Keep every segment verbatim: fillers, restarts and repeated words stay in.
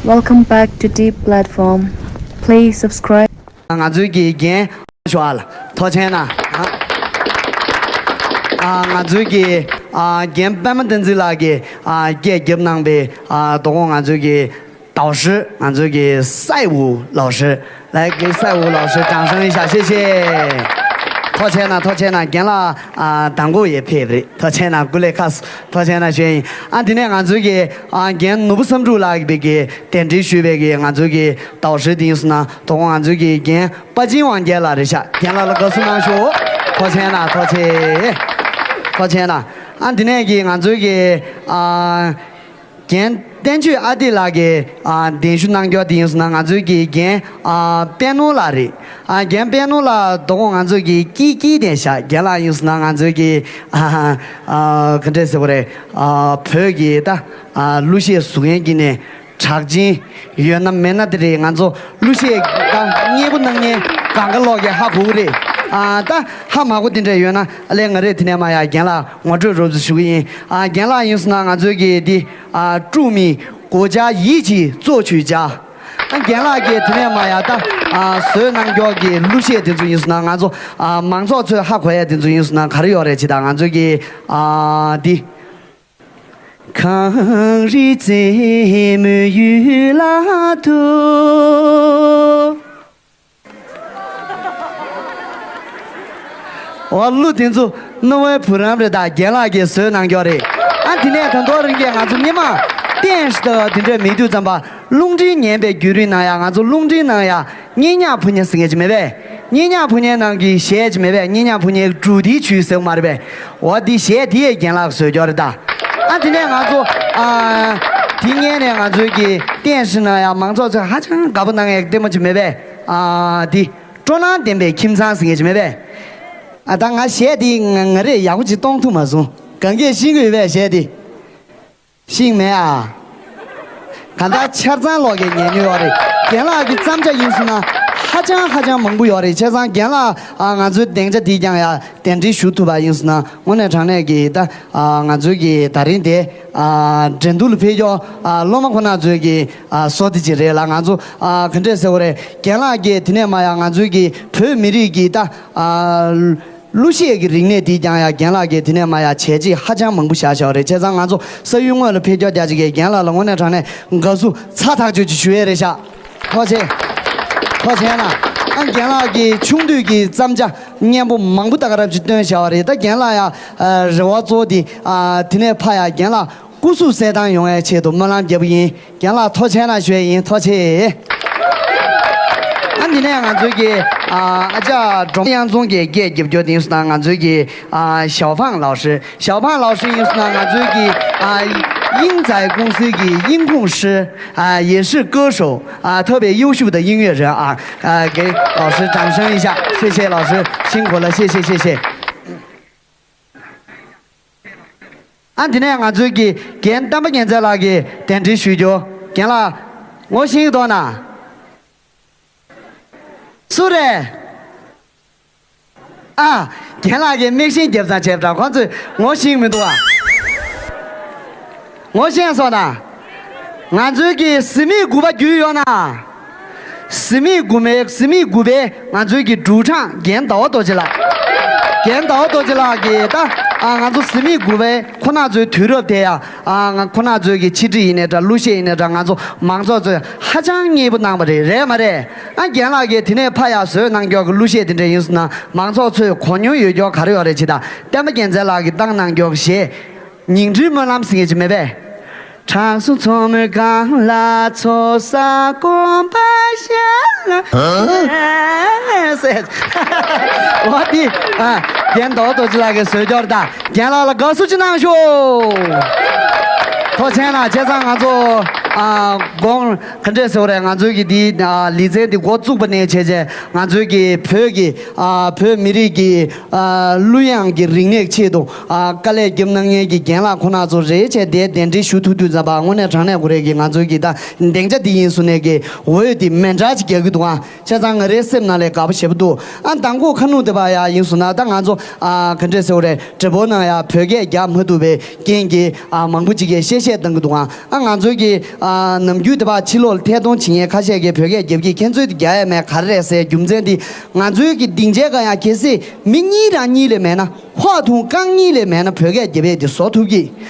Welcome back to Deep Platform. Please subscribe. ང་ཚོའི་གི་རྒན་ཞོ་ཨ་ལ་ཐུགས་རྗེ་གནང་། ཨ་ང་ཚོའི་གི་ཨ་རྒན་པད་མ་བསྟན་འཛིན་ལགས་ཀྱིས་ཨ་སྐད་བརྒྱབ་གནང་པའི་ཨ་དོ་དགོང་ང་ཚོའི་གི导师 ང་ཚོའི་གི་赛武老师 来给赛武老师掌声一下，谢谢。ཐུགས་རྗེ་གནང་། ཐུགས་རྗེ་གནང་། རྒན་ལགས་ཨ་དང་པོ་ཡས་ཕེབས་རེད། ཐུགས་རྗེ་གནང་། སྐུ་ལས་ཁག་སོང་། ཐུགས་རྗེ་གནང་ཞུ་ཡིན། ཨ་དེ་ནས་ང་ཚོའི་གི་ཨ་རྒན་ནོར་བུ་བསམ་འགྲུབ་ལགས་ཀྱིས་གི་གདན་འདྲེན་ཞུས་པའི་གི་ང་ཚོའི་གི导师 དེ་ཡིན་སོང་ན་དོ་དགོང་ང་ཚོའི་གི་རྒན་པ་ཅིན་དབང་རྒྱལ་ལགས་རེད་ཤག་རྒན་ལགས་ལ་དགའ་བསུ་གནང་ཞུ། ཐུགས་རྗེ་གནང་། ཐུགས་རྗེ། ཐུགས་རྗེ་གནང་། ཨ་དེ་ནས་གི་ང་ཚོའི་གི་ཨ་རྒན་བསྟན་ཆོས་ཨ་ཏི་ལགས་ཀྱིས་ཨ་གདན་ཞུ་གནང་རྒྱུ་དེ་ཡིན་སོང་ན་ང་ཚོའི་གི་རྒན་ཨ་པད་ནོར་ལགས་རེད། ཨ་རྒན་པད་ནོར་ལགས་དོ་དགོང་ང་ཚོའི་གི་ཀི་ཀི་དེ་ཤག་རྒན་ལགས་ཡིན་སོང་ན་ང་ཚོའི་གི་ཨ་ཨ་ག་འདྲས་ཟེར་བ་རེད། ཨ་བོད་ཀྱི་ད་ཨ་གླུ་གཞས་ཟུར་མཁན་གྱི་ནས་གྲགས་ཅན་ཡོད་ན་མེད་ན་དེ་རེད། ང་ཚོ་གླུ་གཞས་ད་མཉེས་པོ་གནང་མཁན་གང་ག་ལོག་གིས་ཧ་གོ་གི་རེད། ཨ་ད་ཧ་མ་གོ་དེ་འདྲས་ཡོད་ན་ཨ་ལས་ང་རེད་དེ་ནས་མ་ཡ་རྒན་ལགས་ངོ་སྤྲོད་རོབ་ཙམ་ཞུ་གི་ཡིན། ཨ་རྒན་ལགས་ཡིན་སོང་ན་ང་ཚོའི་གི་འདི་ཨ་སྤྲུགས་མི་སྒོ་ལྕགས་ཡིད་ཀྱིས་གཙོ་ཆུད་བྱ། ཨ་རྒན་ལགས་ཀྱིས་དེ་ནས་མ་ཡ་ད་ཨ་བཟོས་གནང་རྒྱུ་གི་གླུ་གཞས་དེ་ཚོ་ཡིན་སོང་ན་ང་ཚོ་ཨ་མང་ཚོགས་ཚོས་ཧ་གོ་ཡ་དེ་ཚོ་ཡིན་སོང་ན་ག་རེ་ཡོད་རེད་ཅེ་ད་ང་ཚོའི་གི་ཨ་འདི། གངས་རི་རྩེ་མོའི་ཡུལ་ལ་ཐུག་འོ་གླུ་དེ་ཚོ་རྣོ་བའི་བུ་རམ་རེད། ད་རྒན་ལགས་ཀྱིས་བཟོས་གནང་རྒྱུ་རེད། ཨ་དེ་ནས་ད་དུང་རིང་གས་ང་ཚོ་སྔོན་མ་ཏན་ཞི་ད་དེ་འདྲས་མེད་དུས་ཙམ་པ་རླུང་འཕྲིན་ཉན་པའི་བརྒྱུད་རིམ་ནང་ཡང་ང་ཚོ་རླུང་འཕྲིན་ནང་ཡང་སྙན་ཉག་ཕུ་ཉག་ཟེར་མཁན་ཅིག་མེད་པས། སྙན་ཉག་ཕུ་ཉག་ནང་གི་གཞས་ཅིག་མེད་པས། སྙན་ཉག་ཕུ་ཉག་འབྲུག་ལྡིར་ཆུ་ཟེར་བ་མ་རེད་པས། འོ་དེ་གཞས་དེ་ཡས་རྒན་ལགས་བཟོས་རྒྱུ་རེད་ད། ཨ་དེ་ནས་ང་ཚོ་ཨ་དེ་སྔོན་ནས་ང་ཚོའི་གི་ཏན་ཞི་ནང་ཡང་མང་ཚོགས་ཚོས་ཧ་ཅང་དགའ་པོ་གནང་ཡས་ལྟད་མོ་ཅིག་མེད་པས། ཨ་དེ་སྤྲོ་སྣང་ལྡན་པའི་ཁྱིམ་ཚང་ཟེར་མཁན་ཅིག་མེད་པས། ཨ་ད་ང་གཞས་དེ་ང་ང་རས་ཡག་པོ་ཅིག་གཏོང་ཐུབ་མ་སོང་། གང་གས་ཤེས་ཀྱི་ཡོད་པས་གཞས་དེ། ཤེས་མེད་ཨ། གང་ལྟར་ཆ་ཚང་ལོག་གི་ཉན་ཡོད་རེད། རྒན་ལགས་ཀྱི་བརྩམས་བྱ་ཡིན་སོང་ན་ཧ་ཅང་ཧ་ཅང་མང་པོ་ཡོད་རེད། བྱས་ཙང་རྒན་ལགས་ཨ་ང་ཚོའི་སྡིངས་ཆ་འདི་ཀྱང་ཡ་གདན་འདྲེན་ཞུ་ཐུབ་པ་ཡིན་སོང་ན་དངོས་གནས་དྲང་གནས་ཀྱི་ད་ཨ་ང་ཚོའི་གི་ད་རིང་དེ་ཨ་འགྲན་བསྡུར་ལ་ཕེབས་ཀྱོག་ཨ་སློབ་མ་ཁོ་ན་ཚོའི་གི་ཨ་བཟོ་དེ་ཅིག་རེད་ལ། ང་ཚོ་ཨ་ག་འདྲས་ཟེར་བ་རེད། རྒན་ལགས་ཀྱིས་དེ་ནས་མ་ཡ་ང་ཚོའི་གི་བོད་མི་རིགས་ཀྱི་ད་ཨ། གླུ་གཞས་ཀྱི་རིག་གནས་འདི་ཀྱང་ཡང་རྒན་ལགས་ཀྱིས་དེ་ནས་མ་ཡ་བྱས་རྗེས་ཧ་ཅང་མང་པོ་བཞག་བཞག་རེད། བྱས་ཙང་ང་ཚོ་ས་ཡུལ་དངོས་ལ་ཕེབས་རྒྱུ་རྒྱ་ཆེ་གི་རྒན་ལགས་ལ་དངོས་གནས་དྲང་གནས་དགའ་བསུ་ཚ་ཐག་ཆོད་ཅིག་ཞུ་ཡས་རེད་ཤག་ཐུགས་རྗེ་ཆེ། ཐུགས་རྗེ་ཆེ་གནང་། ཨ་རྒན་ལགས་ཀྱི་ཆུང་དུས་ཀྱི་བརྩམས་བྱ་སྙན་པོ་མང་པོ་ད་ག་རབ་ཅིག་བཏོན་བཞག་པ་རེད། ད་རྒན་ལགས་ཡང་རེ་བ་གཙོ་བོ་དེ་དེ་ནས་ཕ་ཡ་རྒན་ལགས་སྐུ་གཟུགས་གསལ་ཐང་ཡོང་ཡའི་ཆེད་དུ་སྨོན་ལམ་རྒྱབ་ཀྱི་ཡིན། རྒན་ལགས་ཐུགས་རྗེ་གནང་ཞུ་ཡ་ཡིན། ཐུགས་རྗེ་ཆེ། ཨ་འདི་ནས་ང་ཚོའི་གི་ཨ་ཅག་འབྲོང་དབྱངས་འཛོམས་ཀྱི་སྐད་རྒྱབ་སྐྱོར་དེ་ཡིན་སོང་ན་ང་ཚོའི་གི་ཞའོ་ཕང་ལའོ་ཧྲི། ཞའོ་ཕང་ལའོ་ཧྲི་ཡིན་སོང་ན་ང་ཚོའི་གི་ཨ་英才公司གི་音控师啊，也是歌手啊，特别优秀的音乐人啊，啊，给老师掌声一下，谢谢老师，辛苦了，谢谢谢谢。 ཨ་འདི་ནས་ང་ཚོའི་གི་རྒན་བསྟན་པ་རྒྱལ་མཚན་ལགས་ཀྱིས་གདན་འདྲེན་ཞུ་རྒྱུ། རྒན་ལགས་ངོ་ཤེས་ཀྱི་འདུག་ན། སུ་རེད། ཨ་རྒན་ལགས་ཀྱིས་མིག་ཤེལ་རྒྱབ་ཙང་བྱས་པ་འདྲ། ཁོང་ཚོས་ངོ་ཤེས་ཀྱི་མི་འདུག་ཨ། ངོ་ཤེས་སོང་ན། ང་ཚོའི་གི་གཟི་མིག་དགུ་པ་རྒྱུས་ཡོད་ན། གཟི་མིག་དགུ་མའི་གཟི་མིག་དགུ་པའི་ང་ཚོའི་གི་ཌུའུ་ཁྲང་རྒན་ཟླ་བ་རྡོ་རྗེ་ལགས། རྒན་ཟླ་བ་རྡོ་རྗེ་ལགས་ཀྱིས་ད་ཨ་ང་ཚོ་གཟི་མིག་དགུ་པའི་ཁོ་ན་ཚོའི་དུས་རབས་དེ་ཡ་ཨ་ང་ཁོ་ན་ཚོའི་གི་ཆིག་སྒྲིལ་ཡིན་ནའི་འདྲ། གླུ་གཞས་ཡིན་ནའི་འདྲ། ང་ཚོ་མང་ཚོགས་ཚོས་ཧ་ཅང་མཉེས་པོ་གནང་བ་རེད། རེད་མ་རེད། ཨ་རྒན་ལགས་ཀྱིས་དེ་ནས་ཕ་ཡ་བཟོས་གནང་རྒྱུ་གི་གླུ་གཞས་དེ་འདྲ་ཡིན་སོང་ན་མང་ཚོགས་ཚོས་གོ་མྱོང་ཡོད་རྒྱུ་ག་རེ་ཡོད་རེད་ཅེ་ད། བསྟན་པ་རྒྱལ་མཚན་ལགས་ཀྱིས་བཏང་གནང་རྒྱུ་གི་གཞས། ཉིང་ཁྲིའི་སྨོན་ལམ་ཟེར་མཁན་ཅིག་མེད་པས། དྲང་སྲོང་མཚོ་མོའི་སྒང་ལ་ཚོགས་བསགས་སྒོམ་པ་བཤད་ལ། ཧ། ཟེར། འོ་དེ་ཨ་རྒན་ཟླ་བ་རྡོ་རྗེ་ལགས་ཀྱིས་བཟོས་རྒྱུ་རེད་ད། རྒན་ལགས་ལ་དགའ་བསུ་ཅིག་གནང་ཤོག་ཐུགས་རྗེ་ཆེ་གནང་། བྱས་ཙང་ང་ཚོ་ཨ་དགོང་ག་འདྲས་ཟེར་བ་རེད། ང་ཚོའི་གི་འདི་ཨ་ལེ་ཚན་འདི་འགོ་བཙུགས་པ་ནས་བྱས་རྗེས་ང་ཚོའི་གི་བོད་ཀྱི་ཨ་བོད་མི་རིགས་ཀྱི་ཨ་གླུ་དབྱངས་ཀྱི་རིག་གནས་ཆེད་དུ་ཨ་དཀའ་ལས་བརྒྱབ་གནང་མཁན་གྱི་རྒན་ལགས་ཁོ་ན་ཚོ་རེད་བྱས་དེ་གདན་འདྲེན་ཞུ་ཐུབ་དུས་ཙམ་པ་དངོས་གནས་དྲང་གནས་ཀུ་རེ་གི་ང་ཚོའི་གི་ད་སྡིངས་ཆ་འདི་ཡིན་སོང་ནས་གི་འོས་འདི་མེ་འདྲ་ཅིག་རྒྱག་གི་འདུག་ཨ། བྱས་ཙང་ང་རའི་སེམས་ནང་ལས་དགའ་པོ་ཞེ་པོ་འདུག་ཨ། མདང་དགོང་ཁ་ནུབ་དེ་བ་ཡ་ཡིན་སོང་ན་ད་ང་ཚོ་ཨ་ག་འདྲས་ཟེར་བ་རེད། བགྲེས་པོ་ནང་ཡ་བོད་སྐད་རྒྱག་མ་ཐུབ་པའི་རྐྱེན་གྱིས་ཨ་མང་པོ་ཅིག་གིས་གཤེ་གཤེ་བཏང་གི་འདུག་ཨ། ཨ་ང་ཚོའི་གི་ཨ། ཨ། ནམ་རྒྱུན་དེ་བར་ཕྱི་ལོགས་ལ་ཐད་གཏོང་བྱེད་མཁན་ཁ་ཤས་ཀྱིས་བོད་སྐད་རྒྱབ་ཀྱི། ཁྱེད་ཚོས་དེ་རྒྱག་ཡ་མེད། ག་རེ་རེད་ཟེར་རྒྱུ་མཚན་དེ། ང་ཚོའི་གི་སྡིངས་ཆའི་སྒང་ཡ་གལ་སྲིད་མི་གཉིས་རང་གཉིས་ལས་མེད་ན། ཧྭ་ཐུང་རྐང་གཉིས་ལས་མེད་ན་བོད་སྐད་རྒྱབ་ཡས་དེ་བཟོ་ཐུབ་ཀྱི།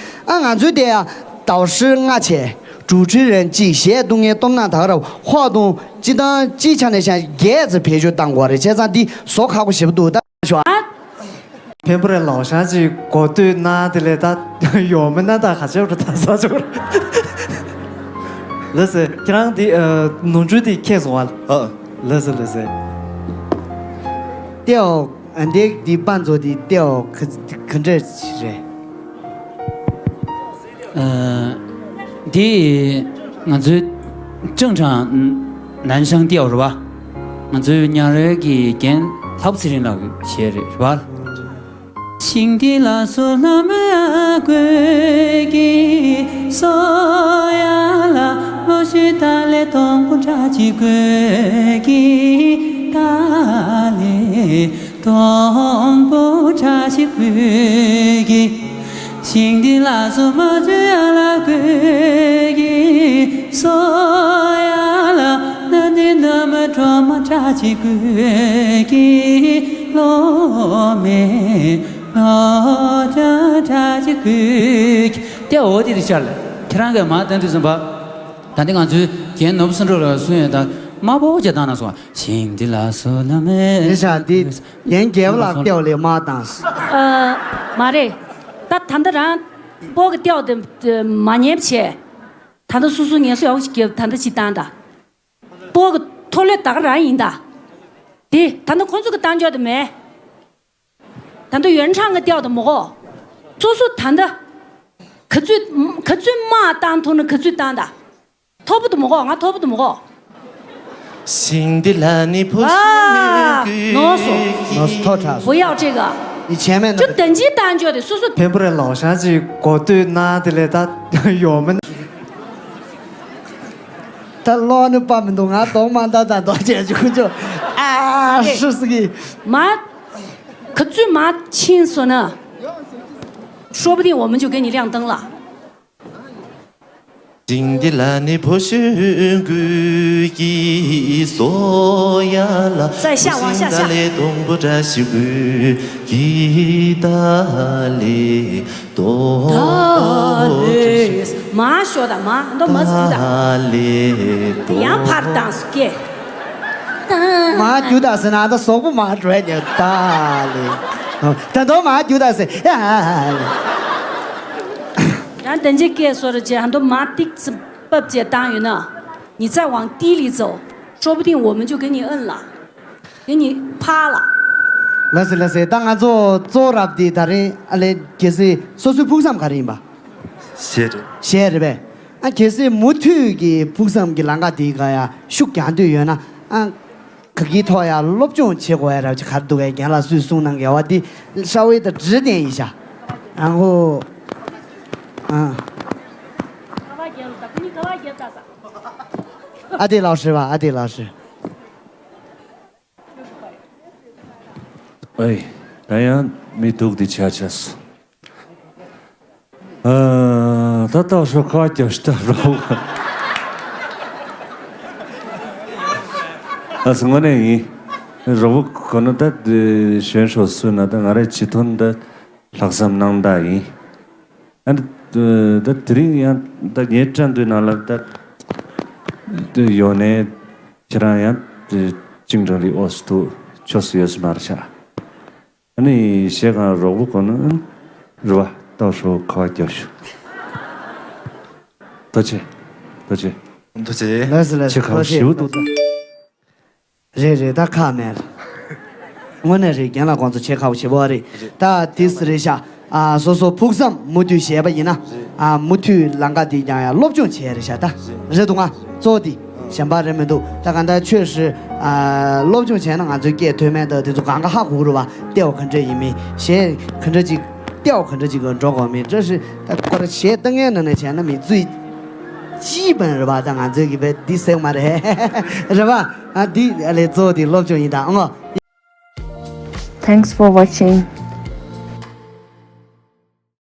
ཨ། ང་ཚོའི་དེ་ཡ་ཟླ་བ་ཧྲིལ་ལྔ་བྱས། གྲུ་ཁྲི་རན་གཅིག་གཞས་བཏུང་མཁན་སྟོབས་ན་ད་ག་ར་ཧྭ་ཐུང་སྤྱི་བཏང་སྤྱིའི་ཆ་ནས་བཤད་བརྒྱད་ཙམ་བེད་སྤྱོད་བཏང་དགོས་རེད། བྱས་ཙང་འདི་བཟོ་ཁག་པོ་ཞེ་པོ་འདུག་ད་ཤོག་ཨ། ཕན་པོ་རེ་ལའོ་ཤང་ཅིག་གོ་ཐོས་ན་དེ་ལས་ད་ཡོང་མེད་ན་ད་ག་ཅེ་རུ་ད་ས་ཅོག་ལགས་སེ། ཁྱེད་རང་འདི་ནོར་འཁྲུལ་འདི་ཁྱེད་སོང་བ། ཨ། ལགས་སེ་ལགས་སེ། ཏེའོ། ཨ། འདི་འདི་པ་མཛོ་འདི་ཏེའོ་ག་ག་འདྲ་རེད། ཨ། འདི་ང་ཚོའི་ཅང་ཁྲང་ནན་ཤང་ཏེའོ་རེད་བ། ང་ཚོའི་ཉང་རལ་གྱི་རྒན་ལྷག་པ་ཚེ་རིང་ལགས་ཀྱིས་བྱས་རེད་བ། ཏེའོ་དེ་དེ་ཤར་ལ་ཁྱེད་རང་གིས་མར་བསྟན་དུས་ཙམ་པ། ད་འདི་ང་ཚོའི་རྒན་ནོར་བུ་སེང་འབྲུག་ལགས་གསུང་ཡས་དང་དམར་པོ་ཅིག་བཏང་ན་སོང་བ། ཞིང་འདི་ལ་སོ་ལ་མེ། དེ་ཤ་འདི་རྒན་རྒྱལ་བ་ལགས་ལྟེ་བ་ལས་མ་བཏང་། ཨ། མ་རེད། ད་ད་ལྟ་རང་སྤོ་གི་ལྟེ་བ་དེ་མ་ཉན་བྱས། ད་ལྟ་སོ་སོ་ངལ་གསོ་ཡག་པོ་ཞིག་བརྒྱབ། ད་ལྟ་ཅིག་བཏང་ད། སྤོ་གི་ཐོ་ལེ་ད་ག་རང་ཡིན་ད། དེ་ད་ལྟ་ཁོང་ཚོ་གི་བཏང་འཇོག་དེ་མེད། ད་ལྟ་ཡོན་ཁྲང་གི་ལྟེ་བ་དེ་མོ་གོ། སོ་སོ་ད་ལྟ། ག་ཚོད་ག་ཚོད་དམག་བཏང་ཐུབ་ན་ག་ཚོད་བཏང་ད། མཐོ་པོ་དུ་མ་གོ། ང་མཐོ་པོ་དུ་མ་གོ། ཞིང་འདི་ལ་ནི་ཕོ་ཨ། ཤུགས་ནོར་སོང་། ཀྱིས། ནོར་སོང་། མཐོ་དྲགས་སོང་། 不要这个། ཡི་ཆེན་མེད་ན། ཅོ་དན་ཅི་བཏང་ཅོ་དེ་སོ་སོ། ཕན་པོ་རེ་ལའོ་ཤང་ཅིག་གོ་ཐོས་ན་དེ་ལས་ད་ཡོང་མེད་ན། ད་ལོག་ནི་པ་མི་འདུག་ང་གདོང་མ་འདར་དང་འདོགས་བྱས་ཅིག་ཁུ་ཅོ། ཨ་ཧྲི་སི་གི། མ། ག་ཚོད་མ་ཕྱིན་སོང་ན། 说不定我们就给你亮灯了། ཞིང་འདི་ལ་ནི་ཕོ་ཤུན་ཀུ་ཀྱི་སོ་ཡ་ལ། 再下，往下下。 ལེ་སྡོང་པོ་བཀྲ་ཤིས་ཀུ་ཀྱི་ད་ལེ་སྡོང་པོ་བཀྲ་ཤིས། མ་ཤོ་ད་མ་འདོ་མ་ཟིན་ད། ད་ལེ་སྡོང་། ཡང་ཕར་བཏང་སུ་ཀེ། མ་རྒྱུ་ད་ཟེར་ན་ད་ཟོག་པོ་མ་འགྲོ་ཡ་ད་ལེ། ད་འདོ་མ་རྒྱུ་ད་ཟེར་ཡ་ལེ། ཡང་དེ་འཇིག་སྐད་སོ་རུ་ཅེ་ཧ་འདོ་མ་ཏིག་ཙམ་བབ་ཅེ་བཏང་ཡོད་ན། 你再往低里走，说不定我们就给你摁了，给你趴了。 ལགས་སེ་ལགས་སེ། ད་ང་ཚོ་གཙོ་བོ་རབ་དེ་ད་རིང་ཨ་ལེ་གལ་སྲིད་སོ་སོའི་ཕུགས་བསམ་ག་རེ་ཡིན་པ། གཞས་རེད། གཞས་རེད་པས། ཨ་གལ་སྲིད་མུ་མཐུད་ཀྱི་ཕུགས་བསམ་གྱི་ལམ་ཁ་དེའི་སྒང་ཡ་ཤུགས་རྒྱག་འདོད་ཡོད་ན། ཨ། ག་གི་ཐོག་ཡ་སློབ་སྦྱོང་བྱེད་དགོས་ཡ་རབ་ཅིག་ག་རེ་འདུག་གས། རྒན་ལགས་སུས་གསུངས་གནང་གི་ཡ་བ་འདི་ཧྲ་བའི་ད་འབྲི་བསྟན་ཡིན་ཤག་ཨ་ཧོ། ཨ། ཨ་དེ་ལགས་སེ་བ། ཨ་དེ་ལགས་སེ། ཨེ། ད་ཡང་མི་སྡུག་འདི་ཆ་ཆ་སོང་། ཨ། ད་ལྟ་ཤོ་ཁ་རྒྱབ་ཤི་ད་རོགས། ཨ་སྔོན་ནས་ཡིན། རོགས་པོ་གོ་ན་ད་གཞོན་ཤོག་སུ་ན་ད་ང་རེ་ཅི་ཐོན་ད་ལྷག་བསམ་གནང་ད་ཡིན། ཨ་ནི་ད་དེ་རིང་ཡང་ད་ངའི་དྲན་དུས་ནང་ལ་ད་ཡོང་ནས་ཁྱེད་རང་ཡང་ཅིང་ཀྲང་རི་ཨོ་སི་ཐུ་ཆོས་སུ་ཡོད་སུ་མ་རེད་ཤག་ཨ་ནི་གཞས་གང་རོགས་པོ་གོ་ན་རུ་བ་ཏོག་ཧྲོ་ཁ་བ་རྒྱབ་ཤོག་ཐུགས་རྗེ་ཆེ། ཐུགས་རྗེ་ཆེ། ཐུགས་རྗེ་ཆེ། ལགས་སོ་ལགས་སོ། ཁྱེད་ཁ་བ་ཞིའུ་འདུག་ད། རེད་རེད། ད་ཁག་མེད། དངོས་གནས་རེད། རྒན་ལགས་ཁོང་ཚོ་ཆེ་ཁག་པོ་བྱེད་པོ་རེད། ད་དེ་སི་རེད་ཤག་ཨ་སོ་སོ་ཕུགས་བསམ་མུ་མཐུད་བཞེས་པ་ཡིན་ན། ཨ་མུ་མཐུད་ལམ་ཁ་དེ་ཀྱང་ཡང་སློབ་སྦྱོང་བྱས་རེད་ཤག་ད་རེད་འདུག་ང་གཙོ་བོ་དེ་གཞན་པ་རེད་མི་འདུག་ད་གང་ལྟར་ཆོས་སི་ཨ་སློབ་སྦྱོང་བྱས་ན་ང་ཚོའི་སྐད་ཐོན་མེད་ད་དེ་ཚོ་གང་ག་ཧ་གོ་གི་རེད་བ། ལྟེ་བ་ག་འདྲ་ཡིན་མིན། གཞས་ག་འདྲ་ཅིག་ལྟེ་བ་ག་འདྲ་ཅིག་གི་འགྲོ་དགོས་མིན་བཀྲ་ཤིས་ད་ཁོ་ར་གཞས་ལྟ་མཁན་ནང་ནས་བྱས་ན་མི་ཚུད་ཅི་བན་རེད་བ། ད་ང་ཚོའི་གི་བས་འདི་ཟེར་མ་རེད་རེད་བ། ཨ་འདི་ཨ་ལས་གཙོ་བོ་དེ་སློབ་སྦྱོང་ཡིན་ད་ཨང་། Thanks for watching.